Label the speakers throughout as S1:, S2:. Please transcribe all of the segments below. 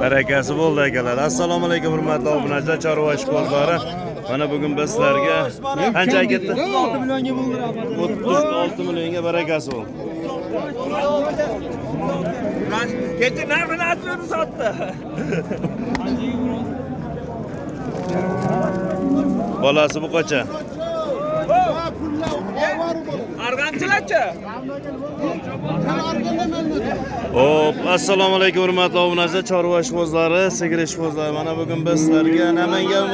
S1: Barakasi bo'ldi akalar. Assalomu alaykum hurmatli obunachilar, chorva ishqibozlari. Mana bugun biz sizlarga qancha ketdi?
S2: 36 millionga bo'ldi.
S1: 36 millionga barakasi bo'ldi.
S3: Kecha narxini aytmadi sotdi.
S1: Bolasi bu qacha?
S3: Arg'amchilarchi?
S1: Hop, assalomu alaykum hurmatli obunachilar, chorva ishqibozlari, sigir ishqibozlari. Mana bugun biz sizlarga Namangan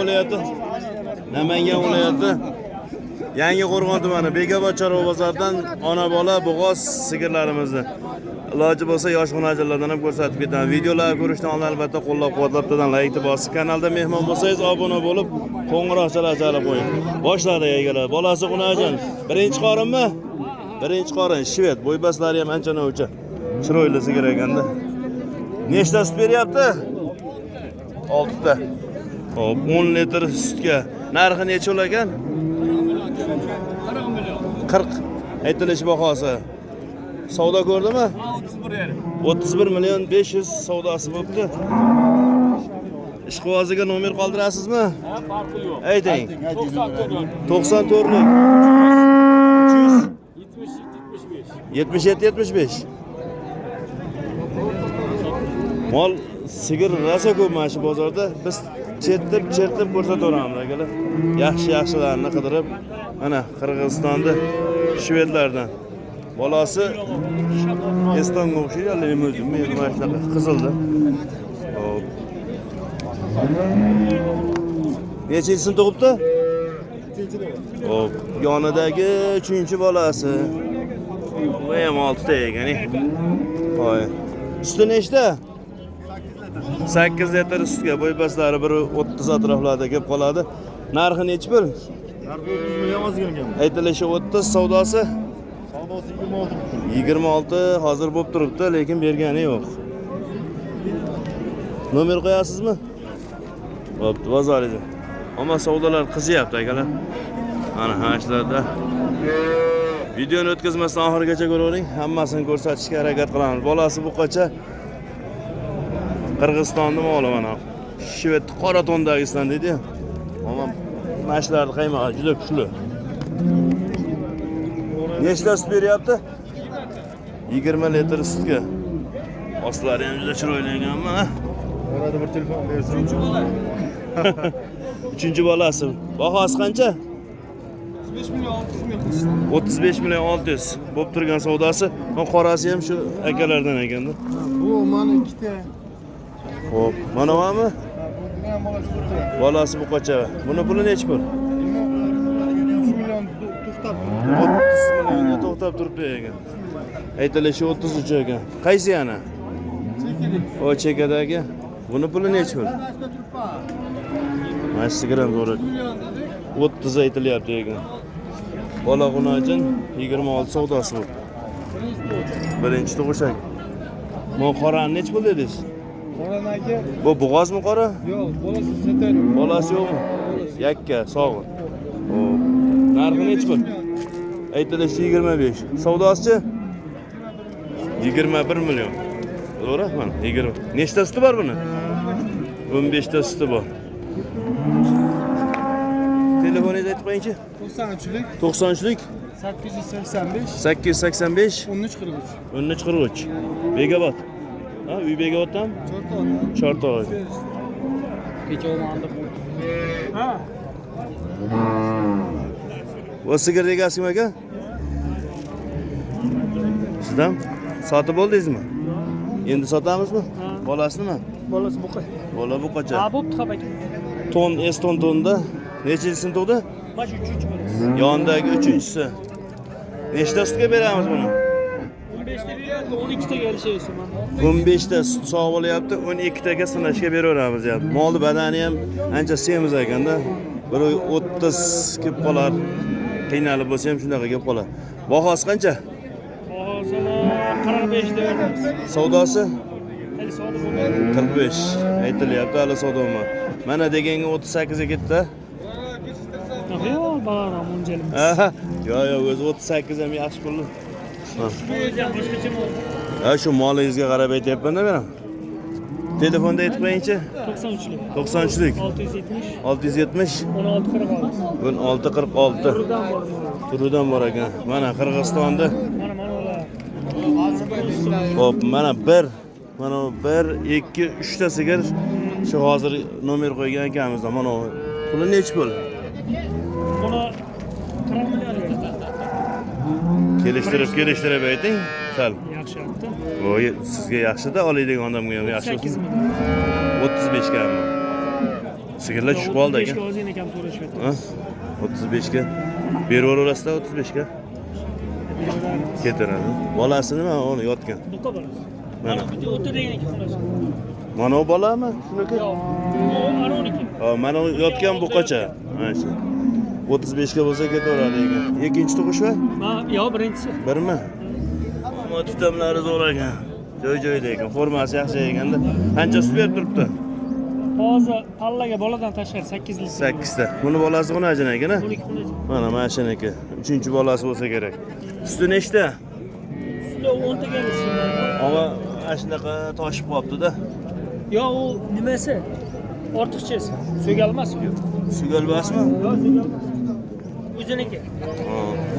S1: viloyati Yangi Qo'rg'on tumani Bekobod chorva bozoridan ona bola bo'g'oz sigirlarimizni iloji bo'lsa yosh xunajalardan ham ko'rsatib ketaman. Videolar ko'rishdan oldin albatta qo'llab-quvvatlab turgan laykni bosib, kanalda mehmon bo'lsangiz obuna bo'lib, qo'ng'iroqchalar chalib qo'ying. Boshladi akalar. Bolasi xunajan. Birinchi qorinmi? Birinchi qorin shved. Bo'ybaslari ham ancha novcha. Chiroyli sigir ekanda. Nechta sut beryapti? 6 ta. Hop, 10 litr sutga. Narxi necha ekan? 40 aytilish bahosi. Savdo ko'rdimi? 31 million 500 savdosi bo'pti. Ishqiboziga nomer qoldirasizmi?
S3: Ha, farqi yo'q.
S1: Ayting.
S3: 94
S1: 94 lik
S3: 77 75.
S1: 377 75. Mol sigir rosa ko'p mana shu bozorda. Biz chertib ko'rsataveramiz akalar. Yaxshi yaxshilarini qidirib, mana Qirg'izistonda shvedlardan. Bolasi Estonga o'xshaydi, alla nima o'zi, mana shunaqa qizilda. Hop. Nechinchisini tug'ibdi? Hop, yonidagi uchinchi bolasi. Bu ham 6 ta ekan. Voy. Suti nechta? 8 litr sutga bo'ybaslari 1.30 atroflarida kelib qoladi. Narxi nechi pul?
S2: Narxi 30 million ozgina.
S1: Aytilishi 30, savdosi
S2: Savdosi 26 million.
S1: 26 hozir bo'lib turibdi, lekin bergani yo'q. Nomer qo'yasizmi? Bo'pti, bozoringizda. Ammo savdolar qiziyapti akalar. Mana ha shularda. Videoni o'tkazmasdan oxirigacha ko'ravering, hammasini ko'rsatishga harakat qilamiz. Bolasi bu qacha Qirg'izistonni moli mana. Shved qora tondagisidan deydi-yu. Ammo mana shularni qaymog'i juda kuchli. Nechta sut beryapti? 20 litr sutga. Oslari ham juda chiroyli ekan mana.
S2: Orada bir telefon bersin.
S1: Uchinchi bolasi. Bahosi qancha?
S2: 35 million 600 ming qilishdi.
S1: 35 million 600 bo'lib turgan savdosi. Bu qorasi ham shu akalardan ekanda.
S2: Bu mana ikkita.
S1: Xo'p, mana bormi?
S2: Bu ham bolasi bitta.
S1: Bolasi bu qacha. Buni puli nechi pul?
S2: 3 million to'xtab.
S1: 30 millionga to'xtab turibdi ekan. Aytilishi 33 ekan. Qaysi yana?
S2: Chekilik.
S1: O chekadagi. Buni puli nechi pul? Mana shu ham zo'r. 30 aytilyapti ekan. Bola xunajin 26 savdosi bu. Birinchi tug'ishak. Bu qorani nechi pul dedingiz?
S2: Qoran aka.
S1: Bu bo'g'ozmi qora?
S2: Yo'q, bolasi sotaylik.
S1: Bolasi yo'qmi? Yakka, sog'i. Xo'p. Narxi nechi pul? Aytilishi 25. Savdosichi? 21 million. To'g'ri, mana 20. Nechta suti bor buni? 15 ta suti bor. Telefoningizni aytib qo'yingchi.
S2: 93lik
S1: 93lik
S2: 885
S1: 885
S2: 1343.
S1: 1343. Bekobod. Ha, uy Bekoboddan?
S2: Chortoq.
S1: Chortoq.
S3: Kecha olmandi bu. Ha.
S1: Bu sigir egasi kim aka? Sizdan? Sotib oldingizmi? Endi sotamizmi? Bolasini?
S3: Bolasi buqa.
S1: Bola bu qacha?
S3: Ha, bo'pti xabar.
S1: Ton Eston tonda nechinchisini tug'di?
S3: Mana shu uchinchi bolasi.
S1: Yonidagi uchinchisi. Nechta sutga beramiz buni?
S3: 15 ta beryapti, 12 taga alishaysiz mana.
S1: 15 ta sut sog'ib olyapti, 12 taga sinashga beraveramiz deyapti. Molni badani ham ancha semiz ekanda. Bir 30 kelib qolar. Qiynalib bo'lsa ham shunaqa kelib qolar. Bahosi qancha?
S3: Bahosini 45 deb beramiz.
S1: Savdosi?
S3: Hali savdo bo'lmadi.
S1: 45 aytilyapti, hali savdo bo'lmadi. Mana deganga 38 ga ketdi.
S3: Yo'q, balaram unchalik.
S1: Aha. Yo'q, yo'q, o'zi 38 ham yaxshi pul.
S3: Boshqacha mol.
S1: Ha, shu molingizga qarab aytyapman-da men ham. Telefonda aytib qo'yingchi.
S3: 93lik.
S1: 93lik.
S3: 670
S1: 670
S3: 1646.
S1: 1646.
S3: Turidan bor.
S1: Turidan bor ekan. Mana Qirg'izistonda.
S3: Mana ular.
S1: Xo'p, mana bir, mana 1, 2, 3 ta sigir shu hozir nomer qo'ygan ekanmiz. Mana u. Puli nechi pul?
S3: Buni 40 million berdi.
S1: Kelishtirib ayting. Sal.
S3: Yaxshi aytdi.
S1: Voy, sizga yaxshi-da, oladigan odamga ham yaxshi.
S3: 8 million.
S1: 35 gami. Sigirlar tushib qoldi
S3: 35
S1: aka.
S3: ga ozgina kam so'rashyapti.
S1: Ha? 35 ga. Beraverasizlar 35 ga. Ketaveradi. Bolasi nima uni yotgan?
S3: Buqa bolasi.
S1: Mana.
S3: Bitta o'tirgan ekan xolos.
S1: Mana u bolami? Shuniki?
S3: Yo'q. Bu ana uniki.
S1: Ha, mana u yotgan buqacha. Mana shu. 35 ga bo'lsa ketaveradi ekan. Ikkinchi tug'ish va?
S3: Ma, yo'q, birinchisi.
S1: Birmi? Ammo tutamlari zo'r ekan. Joy-joyida ekan. Formasi yaxshi ekanda. Qancha sut berib turibdi?
S3: Hozir pallaga boladan tashqari 8 litr.
S1: 8 ta. Buni bolasi xunajin ekan, a?
S3: 12 xunajin.
S1: Mana shuniki. 3-chi bolasi bo'lsa kerak. Suti nechta?
S3: Suti 10 taga suti.
S1: Ammo ana shunaqa toshib qolibdi-da.
S3: Yo'q, u nimasi? Ortiqchasi. So'galmas u.
S1: Sugalmasmi?
S3: Yo'q, so'galmas. O'ziniki.
S1: Ha.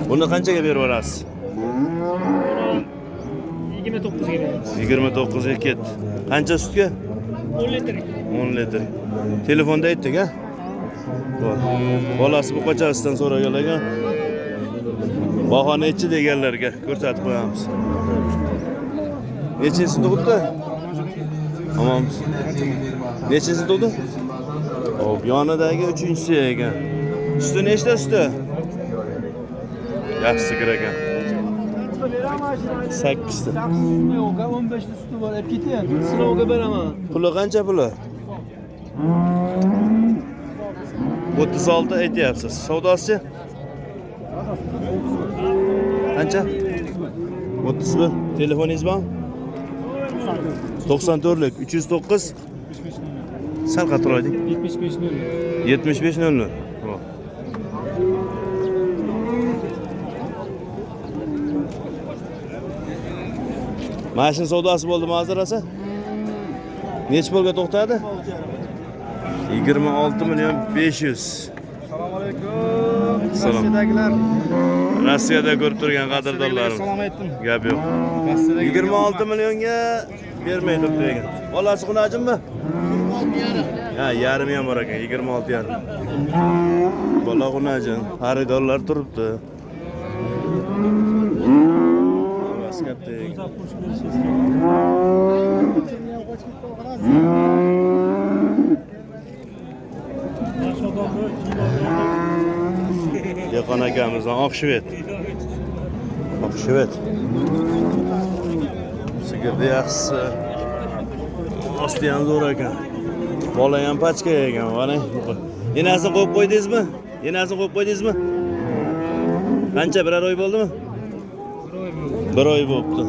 S1: Buni qanchaga berib yuborasiz?
S3: Buni 29 ga beramiz.
S1: 29 ga ketdi. Qancha sutga?
S3: 10 litr.
S1: 10 litr. Telefonda aytdik, a? Bolasi buqachasidan so'ragan ekan. Baho nechi deganlarga ko'rsatib qo'yamiz. Nechinchisi tug'ibdi? Tamom. Nechinchisi tug'di? Hop, yonidagi uchinchisi ekan. Suti nechta suti? Yaxshi sigir ekan. 8 ta.
S2: Yo'q, 15 ta suti bor, olib keting. Sinovga beraman.
S1: Puli qancha puli? 36 aytyapsiz. Savdosi? Qancha? 31. Telefoningiz bormi? 94lik 309. Sal qattiqroq ayting.
S2: 75 0.
S1: 75 00. Hop. Mashina savdosi bo'ldimi hozir asa? Necha pulga to'xtadi? 26 million 500.
S2: Assalomu alaykum.
S1: Salom.
S2: Rossiyadagilar.
S1: Rossiyada ko'rib turgan qadrdonlarim.
S2: Salom aytdim.
S1: Gap yo'q. 26 millionga bermay turibdi ekan. Bolasi xunajinmi? Ha, yarmi ham bor ekan, 26 yarim. Bola xunajin, xaridorlar turibdi. Bolasi katta ekan. Dehqon akamizdan Oqshvet. Oqshvet. Sigirni yaxshisi. Osti ham zo'r ekan. Bola ham pachka ekan, mana. Enasini qo'yib qo'ydingizmi? Enasini qo'yib qo'ydingizmi? Qancha, birar oy bo'ldimi? Bir oy bo'pti.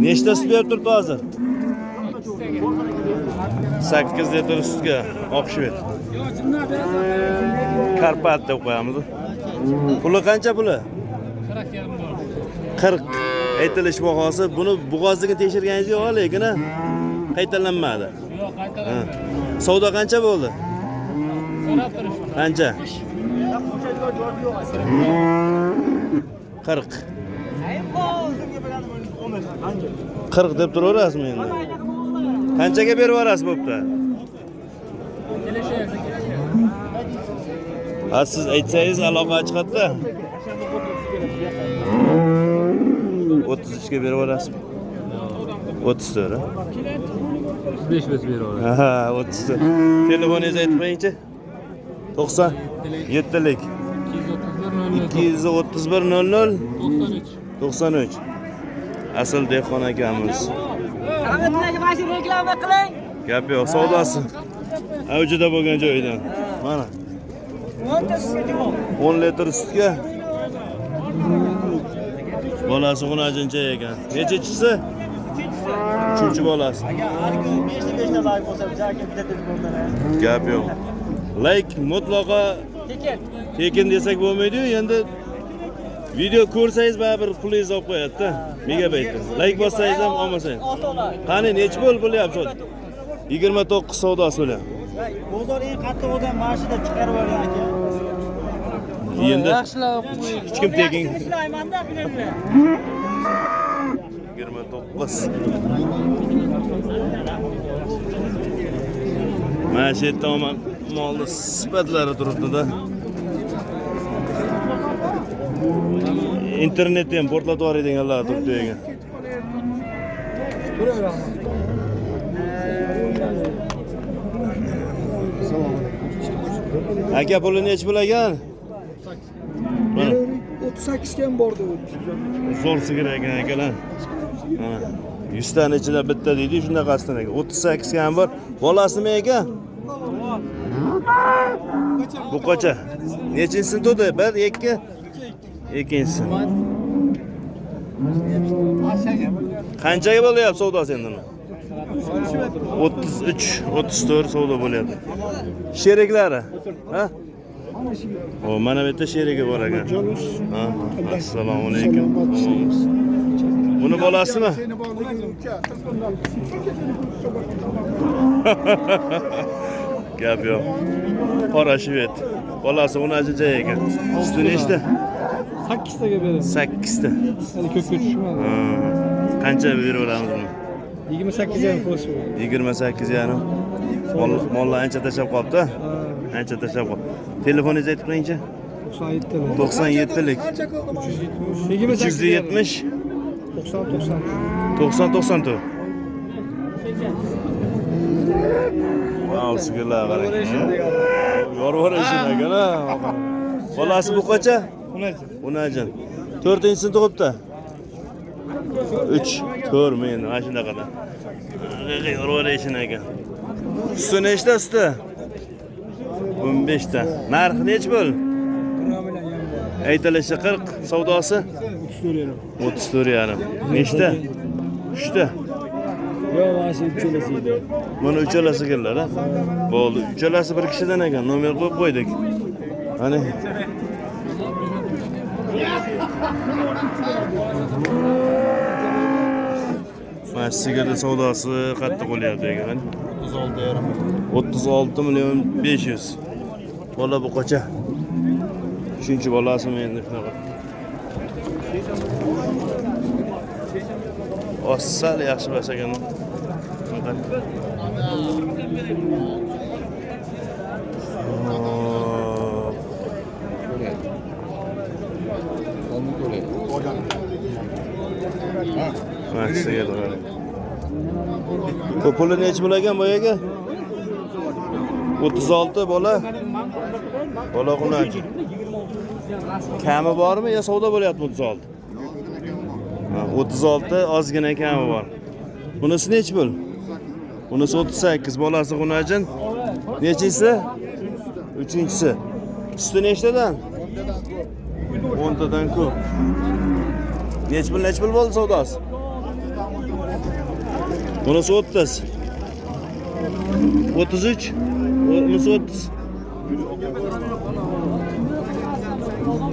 S1: Nechta sut berib turibdi hozir? 8 litr sutga Oqshvet. Karpat deb qo'yamiz. Puli qancha puli? 40 aytilish bahosi. Buni bo'g'ozligini tekshirganingiz yo'q, lekin qaytalanmadi.
S3: Yo'q, qaytalanmadi.
S1: Savdo qancha bo'ldi?
S3: So'rab turishdi.
S1: Qancha? 40. 40 deb turaverasizmi endi? Qanchaga berib yuborasiz bo'pti? Ha, siz aytsangiz aloqa chiqadi-da. 33 ga berib yuborasizmi? 34, ha?
S2: 35 biz beraveramiz.
S1: Ha, 34. Telefoningizni aytib qo'yingchi. 97lik
S2: 231 00
S1: 231 00
S2: 93.
S1: 93. Asl dehqon akamiz.
S4: Ahmetlarga mana shu reklama qiling.
S1: Gap yo'q, savdosi avjida bo'lgan joyidan. Mana
S4: 10 ta sutga javob.
S1: 10 litr sutga bolasi xunajincha ekan. Nechinchisi? Uchinchi bolasi.
S4: Aka, har kun 5 ta 5 ta like bo'lsa, biz aka bitta telefondan.
S1: Gap yo'q. Like mutlaqo
S4: Tekin.
S1: tekin desak bo'lmaydi-yu, endi Video ko'rsangiz baribir pulingizni olib qo'yadi-da. Megabaytda. Like bossangiz ham olmasangiz. Qani nechi pul bo'lyapti? 29 savdosi bo'lyapti.
S4: Bozor eng qattiq odam mana shu deb chiqarib yuborgan aka.
S1: Endi
S2: Yaxshilab qo'ying.
S1: hech kim tekin
S4: Ishlaymanda bilimni.
S1: 29. Mana shu yerda omon molni sifatlari turibdi-da. Internetni ham portlatib yuboradiganlar turibdi ekan. Aka puli nechi pul ekan? Mana.
S2: 38 ga ham bordi u.
S1: Zo'r sigir ekan akalar. Mana 100 tani ichida bitta deydi, shunaqasidan ekan. 38 ga ham bor. Bolasi nima ekan? Bu qacha? Nechinchisini tug'di? 1, 2. Ikkinchisi. Qanchaga bo'lyapti savdosi endi uni? 33, 34 savdo bo'lyapti. Sheriklari? Ha? O, mana bu yerda sherigi bor ekan. Ha, assalomu alaykum. Buni bolasimi? Gap yo'q. Qora shved. Bolasi 10 joy ekan. Suti nechta?
S2: 8 taga beradi.
S1: 8 ta.
S2: Hali ko'pga tushmadi.
S1: Ha. Qancha beraveramiz buni?
S2: 28 ham qo'shib.
S1: 28 yarim. Mollar ancha tashlab qolibdi. Ancha tashlab qolibdi. Telefoningizni aytib qo'yingchi.
S2: 97
S1: 97lik.
S2: 370.
S1: 370
S2: 90 90.
S1: 90 94. Vau, sigirlar qarang. Yorvorishim ekan ha. Bolasi bu qacha? Unajan. To'rtinchisini tug'ibdi. 3, 4 men mana shunaqada. Yorvorishim ekan. Suti nechta suti? 15 ta. Narxi nechi pul? Aytilishi 40, savdosi 34,5. Nechta? 3 ta.
S2: Yo'q, mana shu uchalasi edi.
S1: Mana uchalasi sigirlar, ha? Bo'ldi. Uchalasi bir kishidan ekan. Nomer qo'yib qo'ydik. Qani. Mana sigirni savdosi qattiq bo'lyapti ekan. 36 million 500. Bola bu qacha? Uchinchi bolasimi endi shunaqa. Ossal yaxshi bas ekan. Hop. Mana sigir qarang. Bu puli nechi pul ekan boyagi? 36 bola. Bola qunak. Kami bormi yo savdo bo'lyapti 36? Ha, 36 ozgina kami bor. Bunisi nechi pul? Bunisi 38, bolasi xunajin. Nechinchisi? Uchinchisi. Suti nechtadan? 10 tadan ko'p. Nechi pul, nechi pul bo'ldi savdosi? Bunisi 30. 33. Bunisi 30.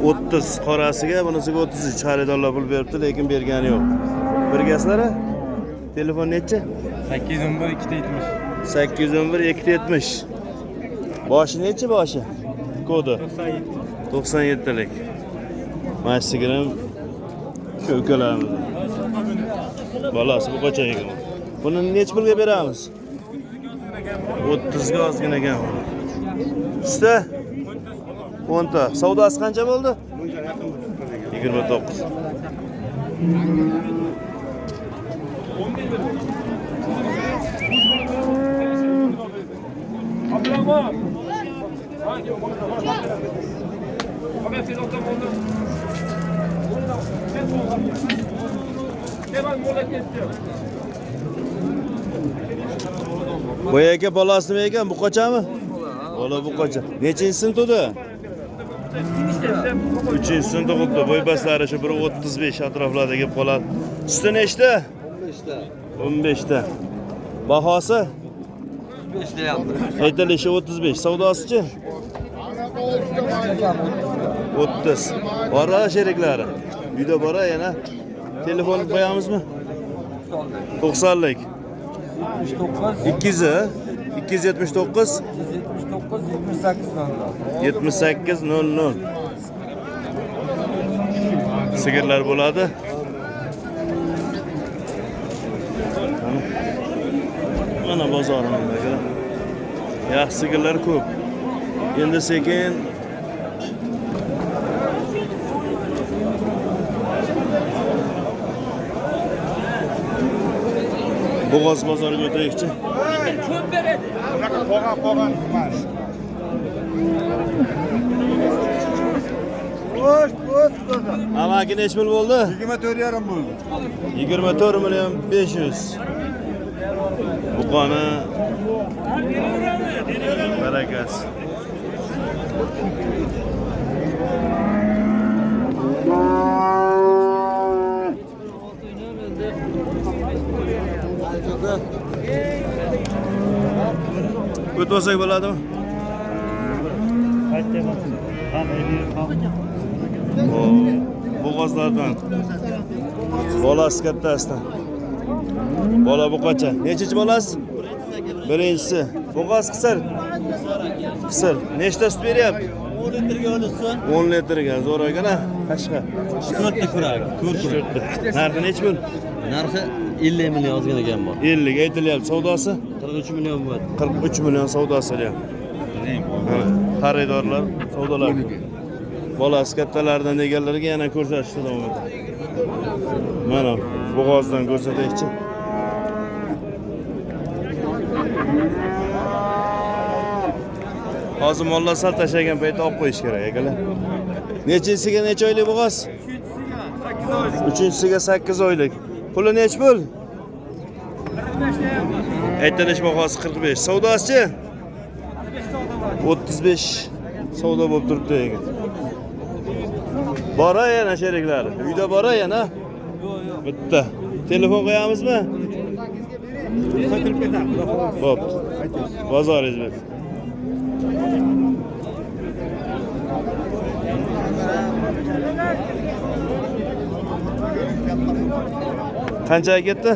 S1: 30 qorasiga, bunisiga 33. Xaridorlar pul beribdi, lekin bergani yo'q. Birgasizlar? Telefon nechi?
S5: 811 270.
S1: 811 270. Boshi nechi boshi? Kodi 97. 97lik. Mana shu sigirim shu ukalarimiz. Bolasi bu qachon ekan? Buni nechi pulga beramiz? 30 ga ozgina ekan. Suti 10 ta. Savdosi qancha bo'ldi? 29. Boyagi bolasi nima ekan? Bu qochami? Bola bu qocha. Nechinchisini tug'di? Uchinchisini tug'ibdi. Bo'y-pastlari shu 1.35 atroflarida kelib qoladi. Suti nechta? 15 ta. Bahosi?
S5: 5 deyapti.
S1: Aytilishi 35. Savdosichi? 30. Bor sheriklari. Uyda bor yana. Telefon qo'yamizmi? 90lik. 200 279 78 00. Sigirlar bo'ladi. Mana bozorimiz aka. Yaxshi sigirlar ko'p. Endi sekin Bo'g'oz bozoriga o'taylikchi.
S3: Ko'p beradi.
S6: Qo'g'an
S1: Amaki nechi pul bo'ldi?
S6: 24,5 bo'ldi.
S1: 24 million 500. Buqoni barakasi. O'tmasak bo'ladimi? Bo'g'ozlardan. Bolasi kattasidan. Bola buqacha. Nechinchi bolasi? Birinchisi. Bo'g'oz qisir. Qisir. Nechta sut beryapti?
S4: 10 litrga olsin.
S1: 10 litrga. Zo'r ekan a. Qashqa.
S5: 4 ta kurak. 4 kurak.
S1: Narxi nechi pul?
S5: Narxi 50 million ozgina kam bor.
S1: 50 ga aytilyapti. Savdosi?
S5: 43 million bo'ladi.
S1: 43 million savdosi deyapti. Xaridorlar savdolar. Bolasi kattalardan deganlarga yana ko'rsatishda davom etadi. Mana bo'g'ozdan ko'rsataylikchi. Hozir mollar sal tashlagan paytda olib qo'yish kerak akalar. Nechinchisiga necha oylik bo'g'oz? Uchinchisiga 8 oylik. Puli nechi pul? Aytilish bahosi 45. Savdosi-chi? 35 savdo bo'lib turibdi ekan. Bor yana sheriklari. Uyda bor yana? Yo'q, yo'q. Bitta. Telefon qo'yamizmi? Bo'pti. Bozoringiz bersin. Qanchaga ketdi?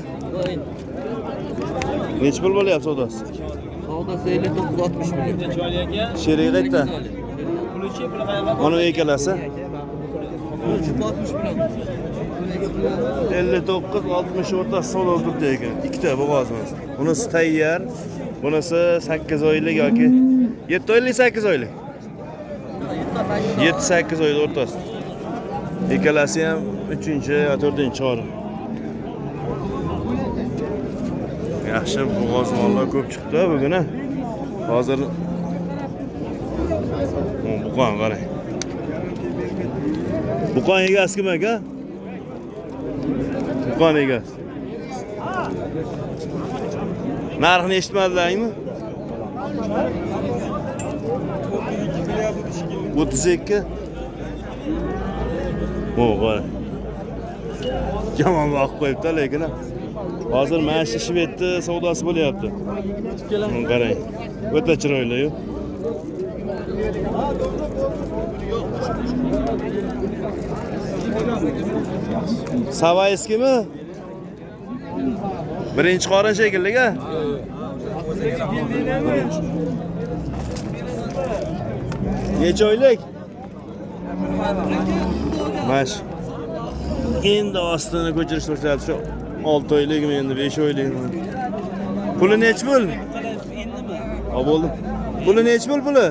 S1: Nechi pul bo'lyapti savdosi?
S5: Savdosi 59-60 million.
S1: Sherigi qayerda? Mana ikkalasi.
S5: 60 million.
S1: 59-60 o'rtasi savdo turibdi ekan. Ikkita bo'g'ozimiz. Bunisi tayyor, bunisi 8 oylik yoki 7 oylik, 8 oylik. 7-8 oylik o'rtasida. Ikkalasi ham 3-chi yo 4-chi. Yaxshi bo'g'oz mollar ko'p chiqdi bugun. Hozir buqon qarang. Buqon egasi kim aka? Buqon egasi. Narxini eshitmadilarmi? 32. O, qarang. Yomon vaqt qo'yibdi lekin. Hozir mana shu shvedni savdosi bo'lyapti. Qarang. O'ta chiroyli-yu. Savayskimi? Birinchi qorin shekilli-ku. Necha oylik? Mash. Endi ostini ko'chirish boshladi shu 6 oylikmi endi 5 oylikmi? Puli nechi pul? Ha bo'ldi. Puli nechi pul puli?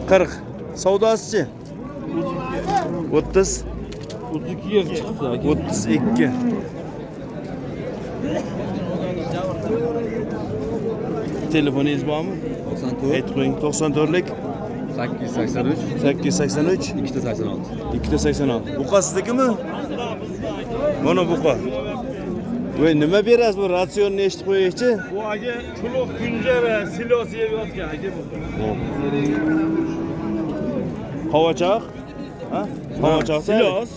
S1: 40. Savdosichi? 30.
S2: 32 ga chiqdi aka.
S1: 32. Telefoningiz bormi?
S5: 94
S1: Aytib qo'ying. 94lik
S5: 883
S1: 883
S5: 286.
S1: 286. Buqa siznikimi? Mana buqa. Voy, nima berasiz bu ratsionni eshitib qo'yaylikchi?
S2: Bu aka chuloq kunja va silos yeb yotgan aka bu.
S1: Qovochoq? Ha? Qovochoq.
S2: Silos,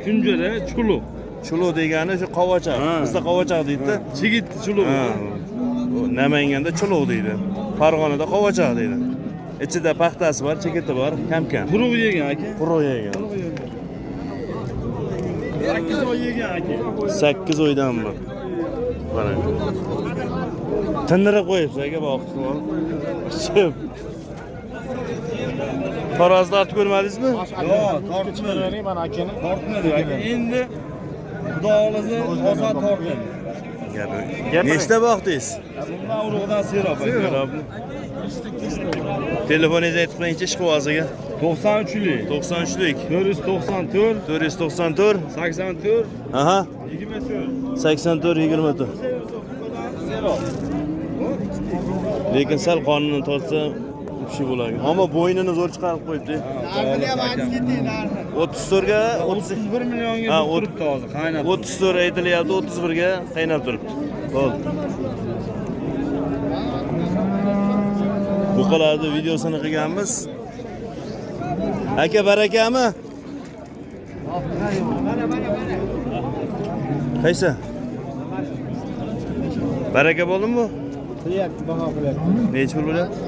S2: kunjara, chuloq.
S1: Chuloq degani shu qovochoq. Bizda qovochoq deydi-da.
S2: Chigit chuloq.
S1: Namanganda chuloq deydi. Farg'onada qovochoq deydi. Ichida paxtasi bor, chigiti bor, kam-kam.
S6: Quruq yegan aka.
S1: Quruq yegan.
S6: 8 oy yegan aka.
S1: 8 oydan bu. Mana. Tindirib qo'yibsiz aka boqishni. Ichib. Tarozi tortib ko'rmadingizmi?
S6: Yo'q, tortmadi.
S4: Mana akani.
S6: Tortmadi aka. Endi Xudo xohlasa oson tortadi.
S1: Nechta boqdingiz?
S6: Bundan urug'idan serob aka.
S1: Telefoningizni aytib qo'yingchi ishqiboziga.
S6: 93lik,
S1: 93lik
S6: 494,
S1: 494
S6: 84,
S1: aha
S6: 24.
S1: 84 24. Lekin sal qonini tortsa kishi bo'ladi. Ammo bo'ynini zo'r chiqarib qo'yibdi. 34 ga
S6: 31 millionga
S1: Ha,
S6: turibdi hozir, qaynab.
S1: 34 aytilyapti, 31 ga qaynab turibdi. Bo'ldi. Buqalarni videosini qilganmiz. Aka barakami? Qaysi? Baraka bo'ldimi bu?
S4: Qilyapti, baho qilyapti.
S1: Nechi pul bo'lyapti?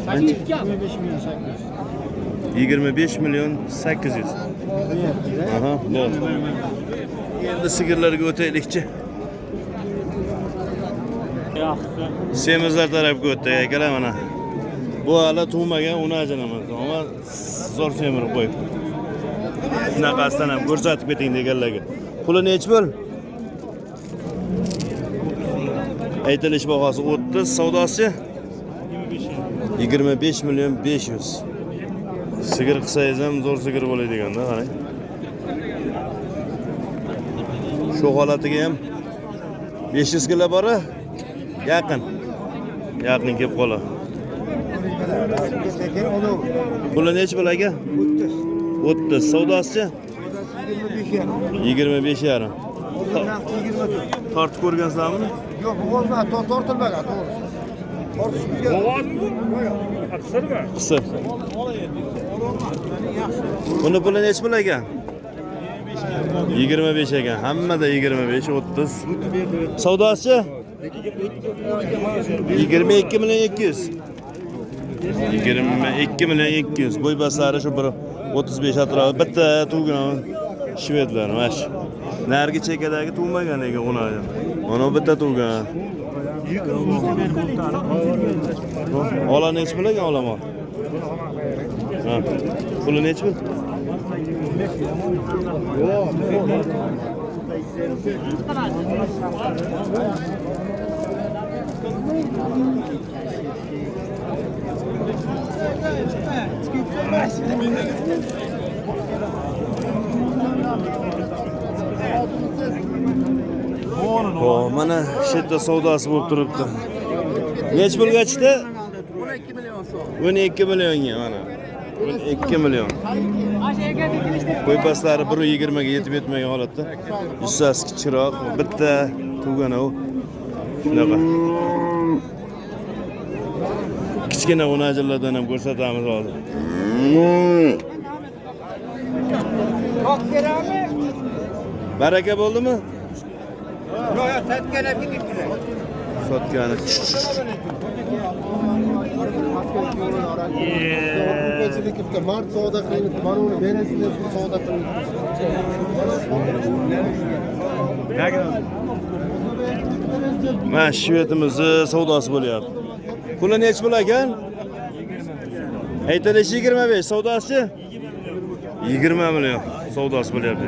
S4: 25 million 800.
S1: 25 million 800. Aha, bo'ldi. Endi sigirlarga o'taylikchi. Semizlar tarafga o'tdik akalar mana. Bu hali tug'magan, uni ajramadim. Ammo zo'r semirib qo'yibdi. Shunaqasidan ham ko'rsatib keting deganlarga. Puli nechi pul? Aytilish bahosi 30, savdosi 25 million 500. Sigir qilsangiz ham zo'r sigir bo'ladi deganda, qarang. Shu holatiga ham 500 kilo bor-a? Yaqin. Yaqin kelib qoladi. Puli nechi pul aka?
S4: 30.
S1: 30. Savdosi 25 yarim. Tortib ko'rgansizlarmi?
S6: Yo'q, bu tortilmagan, to'g'risi. Tortishimizga.
S1: Qisir. Buni puli nechi pul ekan? 25 ekan. Hammada 25, 30. Savdosi? 22 million 200. 22 million 200. Bo'y baslari shu bir 35 atrofi. Bitta tug'gan shvedlar mana shu. Narigi chekadagi tug'magan lekin uni. Mana bitta tug'gan. Ola nechi pul ekan olomon? Ha. Puli nechi pul? Ho, mana shu yerda savdosi bo'lib turibdi. Nechi pulga chiqdi?
S5: 12 million so'm.
S1: 12 millionga mana. 12 million. Qo'ypaslari 1.20 ga yetib yetmagan holatda. Jussasi kichikroq, bitta tug'gan u. Shunaqa. Kichkina o'najillardan ham ko'rsatamiz hozir. Baraka bo'ldimi?
S6: Yo'q, yo'q, sotgan ketibdi.
S1: Sotgani.
S6: Mart savdo qilinibdi. Mana uni berasiz deb savdo qilinibdi.
S1: Mana shvedimizni savdosi bo'lyapti. Puli nechi pul ekan? Aytilishi 25, savdosi 20 million savdosi bo'lyapti.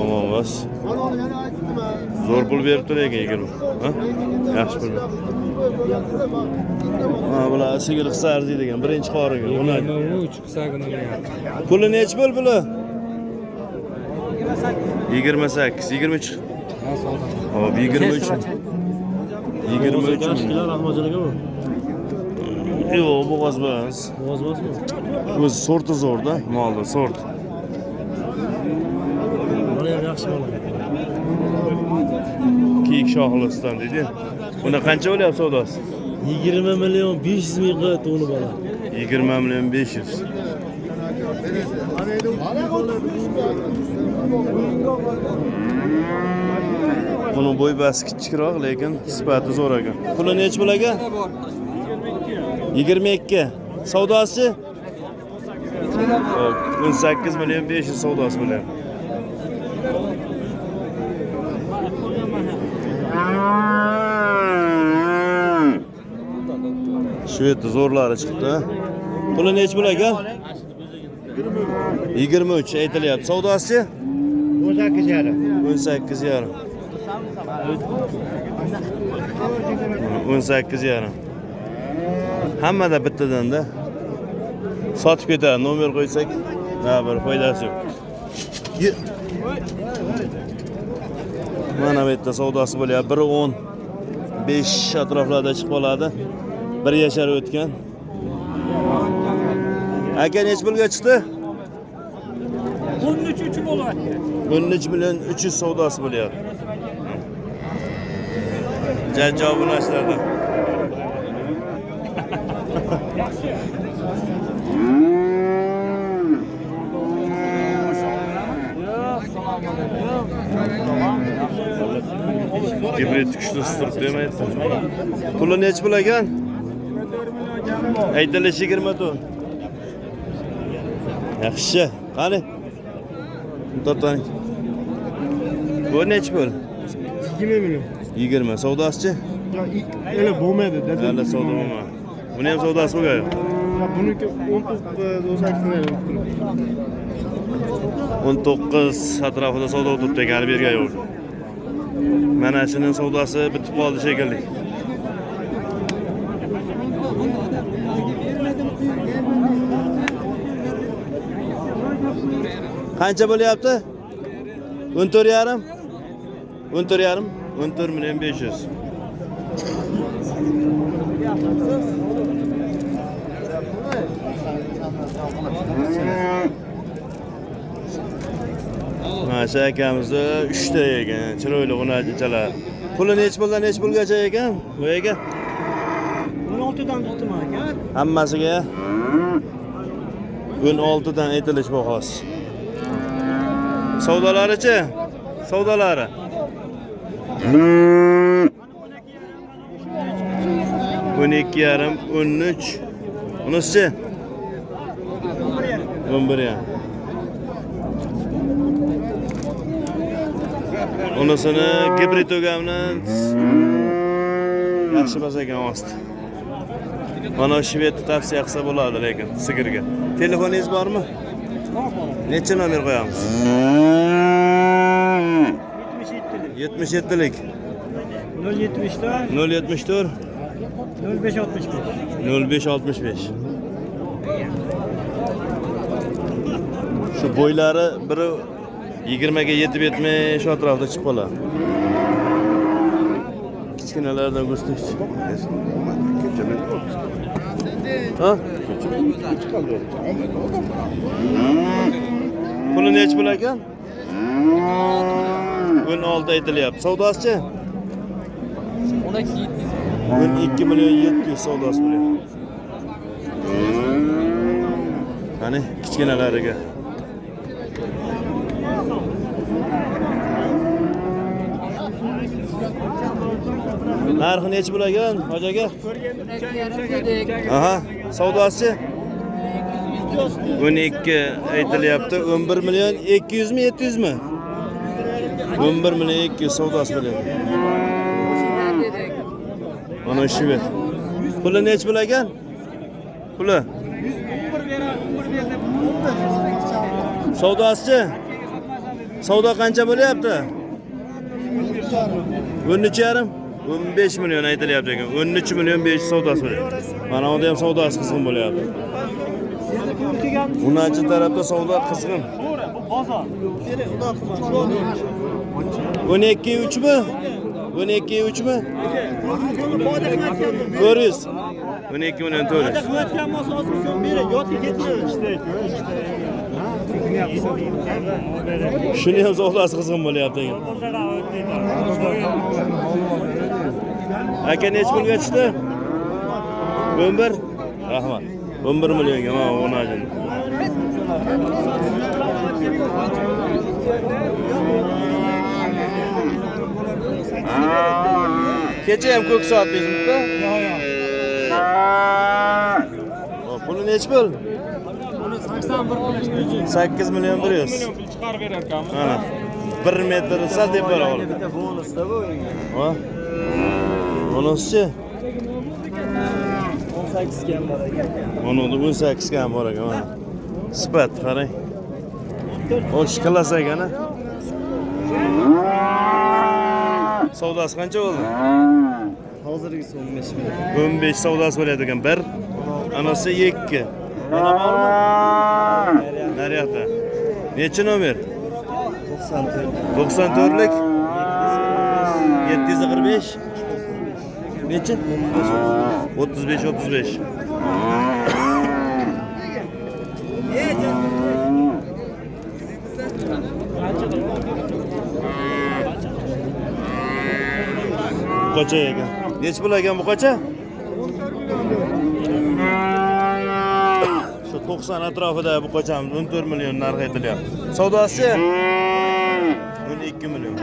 S1: Omon bas. Zo'r pul berib tur ekan 20. Ha? Yaxshi pul. Ha, bular sigir qilsa arziydi degan birinchi qoriga.
S2: 23 qilsa
S1: Puli nechi pul puli? 28, 23. Hop, 23. 23. Yo'q, bo'g'oz emas.
S2: Bo'g'oz emasmi?
S1: O'zi sorti zo'rda, molni sort.
S2: Buni ham yaxshi bola.
S1: Kiyik shoxlisdan deydi. Buni qancha bo'lyapti savdosi?
S2: 20 million 500 ming qilyapti uni bola.
S1: 20 million 500. Buni bo'y basi kichikroq, lekin sifati zo'r ekan. Puli nechi pul aka? 22. Savdosi? 18 million 500 savdosi bo'lyapti. Shved zo'rlari chiqdi. Puli nechi pul aka? 23 aytilyapti. Savdosi?
S4: 18,5.
S1: 18,5. 18,5. Hammada bittadan-da. Sotib ketadi, nomer qo'ysak, ha bir foydasi yo'q. Mana bu yerda savdosi bo'lyapti. 1.15 atroflarda chiqib qoladi. 1 yashar o'tgan. Aka necha pulga chiqdi?
S3: 13 bo'ladi.
S1: 13 million 300 savdosi bo'lyapti. Janjal bu narsalarda. Gibrid kuchli turibdi demaydi. Puli necha pul ekan? Aytilishi 24. Yaxshi. Qani? To'xtang. Bu necha pul?
S6: 20 million.
S1: 20. Savdosichi?
S6: Ya öyle bo'lmaydi dedim.
S1: Hali savdo bo'lmadi. Buni ham savdosi bo'lgan.
S6: Ya buniki 19 18 million.
S1: 19 atrofida savdo turibdi ekan, hali bergan yo'q. Mana shuni savdosi bitib qoldi shekilli. Qancha bo'lyapti? 14,5. 14,5. 14 million 500. Mana shu akamizda 3 ta ekan, chiroyli g'unajinchalar. Puli necha puldan necha pulgacha ekan? Bu aka?
S4: 16 dan tutdim aka.
S1: Hammasiga 16 dan aytilish bahosi. Savdolarichi? Savdolari. 12,5, 13. Unisichi? 11,5. Unisini gibrid o'gamni yaxshi emas ekan osti. Mana shvedni tavsiya qilsa bo'ladi lekin sigirga. Telefoningiz bormi? Necha nomer qo'yamiz? 77lik.
S4: 074
S1: 074
S4: 0565.
S1: 0565. Shu bo'ylari biri 20 ga yetib yetmay shu atrofda chiqib qoladi. Kichkinalardan ko'rsatchi. Ha? Puli necha pul ekan? 16 aytilyapti. Savdosichi? 12 million 700 savdosi bo'lyapti. Qani kichkinalariga. Narxi necha pul ekan, hoji aka? Aha, savdosi 12 aytilyapti. 11 million 200 mi 700 mi? 11 million 200 savdosi bo'lyapti. Mana shu bet. Puli necha pul ekan? Puli? Savdosichi? Savdo qancha bo'lyapti? 13,5? 15 million aytilyapti ekan. 13 million 500 savdosi bo'lyapti. Mana unda ham savdosi qizg'in bo'lyapti. Unanchi tarafda savdo qizg'in. 12,3 mi? 12,3 mi? 400. 12 million 400. Shuni ham savdosi qizg'in bo'lyapti ekan. Aka necha pulga chiqdi? 11. Rahmat. 11 millionga mana o'najin. Kecha ham ko'k soat bizmikda?
S2: Yo'q, yo'q.
S1: Hop, buni nechi pul?
S2: Buni 81
S1: 8 million 100.
S3: Million pul chiqarib berar ekanmiz.
S1: Mana 1 metr sal teparoq olib.
S4: Bitta bonusda bu endi.
S1: Ha? Bonuschi?
S4: 18 ga ham bor ekan.
S1: Buni 18 ga ham bor ekan mana. Sifat qarang. O'sh klass ekan a. Savdosi qancha bo'ldi?
S4: Hozirgisi 15 million.
S1: 15 savdosi bo'lyapti ekan. 1, anasi 2. Mana bormi? Naryoqda. Nechi nomer?
S4: 94.
S1: 94lik 745. Nechi? 35 35. Buqacha ekan. Nechi pul ekan buqacha? Shu 90 atrofida buqachamiz 14 million narx aytilyapti. Savdosi 12 million.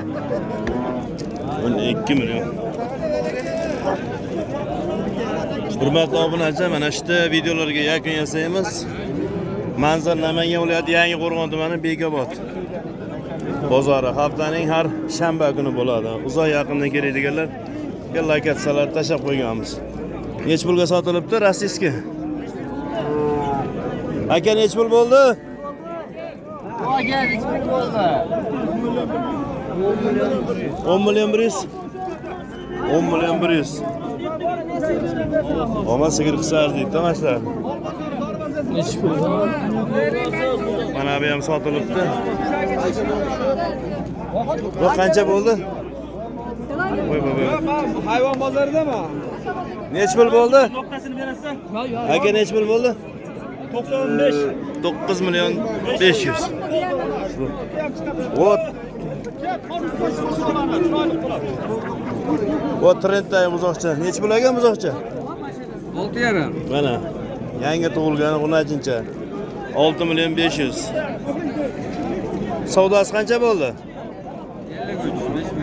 S1: 12 million. Hurmatli obunachi, mana shu videolarga yakun yasaymiz. Manzil Namangan viloyati Yangi Qo'rg'on tumani Bekobod bozori haftaning har shanba kuni bo'ladi. Uzoq yaqindan keladiganlar lokatsiyalar tashlab qo'yganmiz. Nechi pulga sotilibdi rossiyskiy? Aka nechi pul bo'ldi?
S5: Aka nechi pul bo'ldi?
S1: 10 million 100. 10 million 100. Omad sigir qilsa arziydi mana shular.
S2: Nechi pul?
S1: Mana bu ham sotilibdi. Bu qancha bo'ldi? Voy voy voy.
S2: Hayvon bozoridami?
S1: Nechi pul bo'ldi?
S3: Nuqtasini berasan.
S1: Aka nechi pul bo'ldi?
S3: 95.
S1: 9 million 500. Вот. Bu trenddagi buzoqcha. Nechi pul ekan buzoqcha?
S2: 6,5.
S1: Mana yangi tug'ilgani xunajincha. 6 million 500. Savdosi qancha bo'ldi?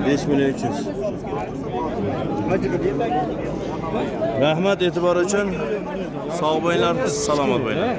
S1: 5 million 300. Rahmat e'tibor uchun. Sog' bo'linglar, salomat bo'linglar.